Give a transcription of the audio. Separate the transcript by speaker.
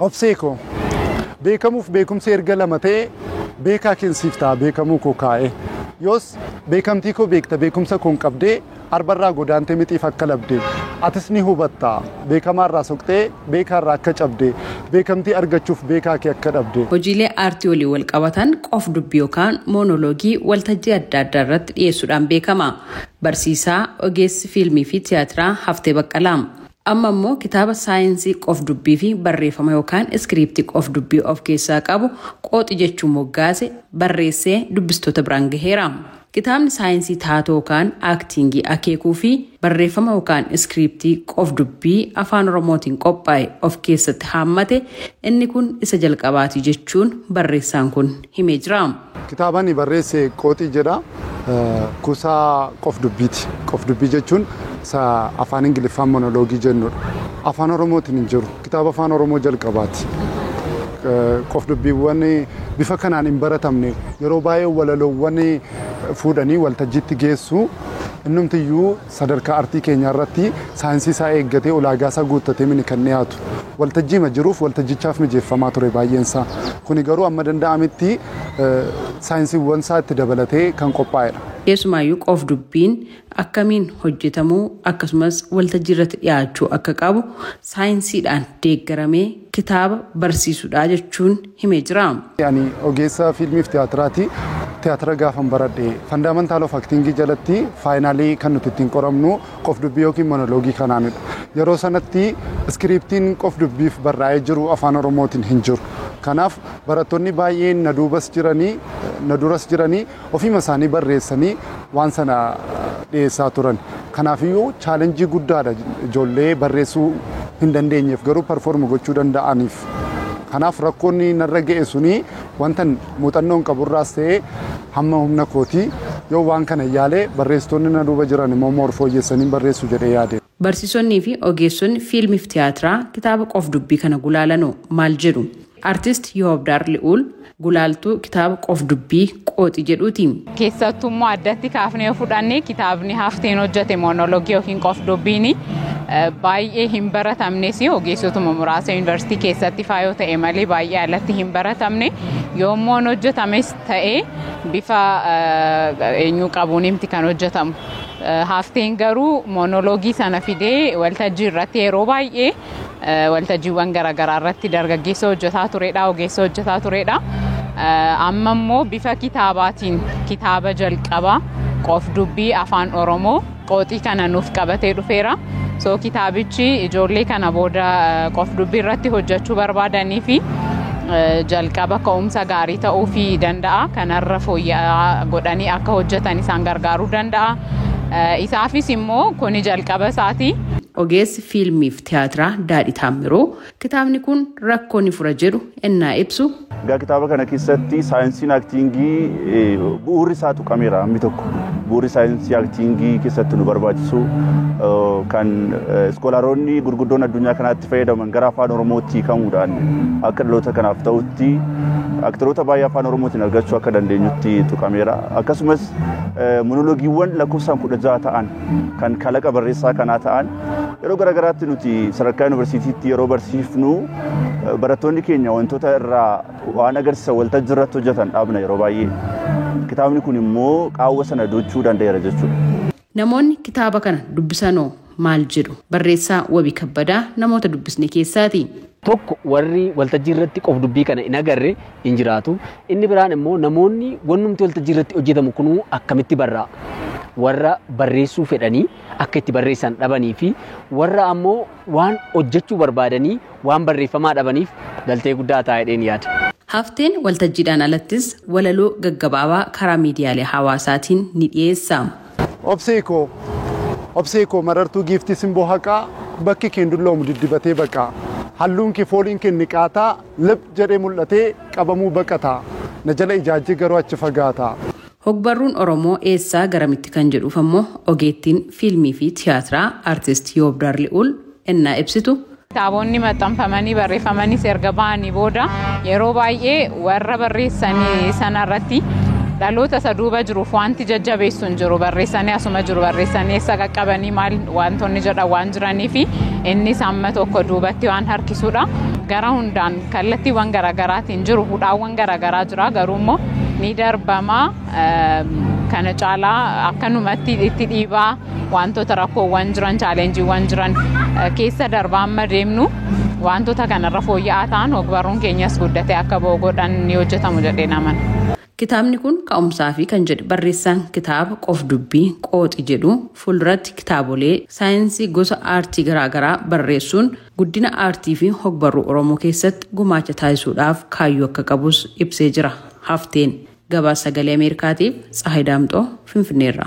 Speaker 1: Obsee koo beekamuuf beekumsi erga lama ta'e beekaa keensiif ta'a beekamuu koo kaa'e. Yoos beekamtii koo beekta beekumsa koo hin qabdee arbarraa godaantee mixiif akka labde atis ni hubatta beekamaarraa soqxee beekaarraa akka cabde beekamtii argachuuf beekaa kee akka dhabde.
Speaker 2: Hojiilee aartii waliin wal qabatan qof dubbii yookaan moonoloogii waltajjii adda addaa irratti dhiyeessuudhaan beekama. Barsiisaa ogeessi fiilmii fi tiyaatiraa Haftee Baqqalaa. Amma immoo kitaaba saayinsii qof dubbii fi barreeffama yookaan iskiriiptii qof dubbii of keessaa qabu qooxi jechuun moggaase barreessee dubbistoota biraan gaheera. Kitaabni saayinsii taatoo yookaan aaktiingii akeekuu fi barreeffama yookaan iskiriiptii qof dubbii afaan Oromootiin qophaa'e of keessatti haammate inni kun isa jalqabaati jechuun barreessaan kun himee jira.
Speaker 1: Kitaaba ani barreesse qooxii jedha. Kuusaa qof dubbiiti. Qof dubbii jechuun isa afaan Ingiliffaan monoloogii jennudha. Afaan Oromootiin hin jiru. Kitaaba afaan Oromoo jalqabaati. Qof dubbiiwwan bifa kanaan hin baratamne yeroo baay'ee walaloowwan fuudhanii waltajjiitti geessu. Innumtiyyuu sadarkaa artii keenyaa irratti saayinsii isaa eeggatee ulaagaa isaa guuttatee mini kan dhiyaatu. Waltajjiima jiruuf waltajjichaaf mijeeffamaa ture baay'een isaa. Kuni garuu amma danda'ametti saayinsiiwwan isaa itti dabalatee kan qophaa'edha.
Speaker 2: Keessumaayyuu qof dubbiin akkamiin hojjetamuu akkasumas waltajjii irratti dhiyaachuu akka qabu saayinsiidhaan deeggaramee kitaaba barsiisudha jechuun himee jira.
Speaker 1: Ani ogeessa fiilmiif tiyaatiraati. Tiyaatira gaafan baradhe fundamental of actingii jalatti faayinaalii kan nuti ittiin qoramnu qof dubbii yookiin monoloogii kanaanidha. Yeroo sanatti iskiriiptiin qof dubbiif barraa'ee jiru afaan Oromootiin hin jiru. Kanaaf barattoonni baay'een na duubas jiranii na duras jiranii ofiima isaanii barreessanii waan sana dhiyeessaa turan. Kanaafiyyuu chaalenjii guddaadha ijoollee barreessuu hin dandeenyeef garuu perform gochuu danda'aniif. Kanaaf rakkoonni narra ga'e suni wanta muuxannoon qaburraas ta'ee hamma humna kootii yoo waan kana yaalee barreessitoonni na duuba jiran immoo morfooyyessanii barreessu jedhee yaade.
Speaker 2: Barsiisonnii fi ogeessonni fiilmiif tiyaatiraa kitaaba qof dubbii kana gulaalanoo maal jedhu? Artist Yoobdaar Li'uul gulaaltuu kitaaba qof dubbii qooxi jedhuuti.
Speaker 3: Keessattuu immoo addatti kaafnee fudhannee kitaabni Hafteen hojjete moonoloogii yookiin qof dubbiin baay'ee hin baratamnes ogeessotuma muraasa yuunivarsiitii keessatti faayoo ta'e malee baay'ee alatti hin baratamne yoommoon hojjetames ta'e bifa eenyu qabuun himti kan hojjetamu. Hafteen garuu moonoloogii sana fidee waltajjii irratti yeroo baay'ee waltajjiiwwan garaagaraa irratti dargaggeessa hojjetaa turedha, ogeessa hojjetaa turedha. Amma immoo bifa kitaabaatiin kitaaba jalqabaa qof dubbii afaan Oromoo qooxii kana nuuf qabatee dhufeera. So kitaabichi ijoollee kana booda qof dubbii irratti hojjechuu barbaadanii fi jalqaba ka'umsa gaarii ta'uu fi danda'a. Kanarra fooyya'aa godhanii akka hojjetan isaan gargaaruu danda'a. Isaafis immoo kuni jalqaba isaati.
Speaker 2: Ogeessi fiilmiif tiyaatiraa Daadhii Taammiroo kitaabni kun rakkoo ni fura jedhu ennaa ibsu.
Speaker 4: Egaa kitaaba kana keessatti saayinsiin aktiingii bu'uurri isaa tuqameera hammi tokko. Bu'uurri saayinsii aktiingii keessatti nu barbaachisu kan iskoolaaronni gurguddoon addunyaa kanaatti fayyadaman gara afaan Oromootti hiikamuudhaan akka dhaloota kanaaf ta'utti aktiroota baay'ee afaan Oromootiin argachuu akka dandeenyutti tuqameera. Akkasumas monoloogiiwwan lakkoofsaan 16 ta'an kan kalaqa barreessaa kanaa ta'an yeroo garaagaraatti nuti sadarkaa yuunivarsiitiitti yeroo barsiifnu barattoonni keenya wantoota irraa waan agarsiisan waltajjii irratti hojjetan dhaabna yeroo baay'ee. Kitaabni kun immoo qaawwa sana dochuu danda'eera jechuudha.
Speaker 2: Namoonni kitaaba kana dubbisanoo maal jedhu? Barreessaa Wabii Kabbadaa namoota dubbisne keessaati.
Speaker 5: Tokko warri waltajjii irratti qof dubbii kana hin agarre hin jiraatu. Inni biraan immoo namoonni wannumti waltajjii irratti hojjetamu kunuu akkamitti barraa? Warra barreessuu fedhanii akka itti barreessan dhabanii fi warra ammoo waan hojjechuu barbaadanii waan barreeffamaa dhabaniif galtee guddaa ta'a jedheen yaada.
Speaker 2: Hafteen waltajjiidhaan alattis walaloo gaggabaabaa karaa miidiyaalee hawaasaatiin ni dhiyeessa.
Speaker 1: Obsee koo obsee koo marartuu giiftii simboo haqaa bakki keen dulloomu diddibatee baqaa. Halluun kee fooliin kee niqaataa lib jedhee mul'atee qabamuu baqataa. Na jala ijaajjii garuu achi fagaataa.
Speaker 2: Hogbarruun Oromoo eessaa garamitti kan jedhuuf ammoo ogeettiin fiilmii fi tiyaatiraa artist Yoobdaar Li'uul ennaa ibsitu.
Speaker 3: Kitaabonni maxxanfamanii barreeffamanis erga ba'anii booda yeroo baay'ee warra barreessanii sanarratti dhaloota isa duuba jiruuf wanti jajjabeessu hin jiru. Barreessanii asuma jiru, barreessanii eessa qaqqabanii maal wantoonni jedhan waan jiranii fi Innis amma tokko duubatti waan harkisuudha. Gara hundaan kallattiiwwan garaagaraatiin jiru hudhaawwan garaagaraa jira garuu immoo ni darbamaa kana caalaa akkanumatti itti dhiibaa wantoota rakkoowwan jiran chaalenjiiwwan jiran keessa darbaa amma deemnu wantoota kanarra fooyya'aa ta'an ogbarruun keenyas guddatee akka ba'u godhan ni hojjetamu jedhee amana.
Speaker 2: Kitaabni kun ka'umsaa fi kan jedhe barreessaan kitaaba qof dubbii qooxi jedhu fuulduratti kitaabolee saayinsii gosa aartii garaagaraa barreessuun guddina aartii fi hogbarruu Oromoo keessatti gumaacha taasisuudhaaf kaayyoo akka qabus ibsee jira. Hafteen gabaasa sagalee Ameerikaatiif Tsahayi Daamxoo Finfinneerra.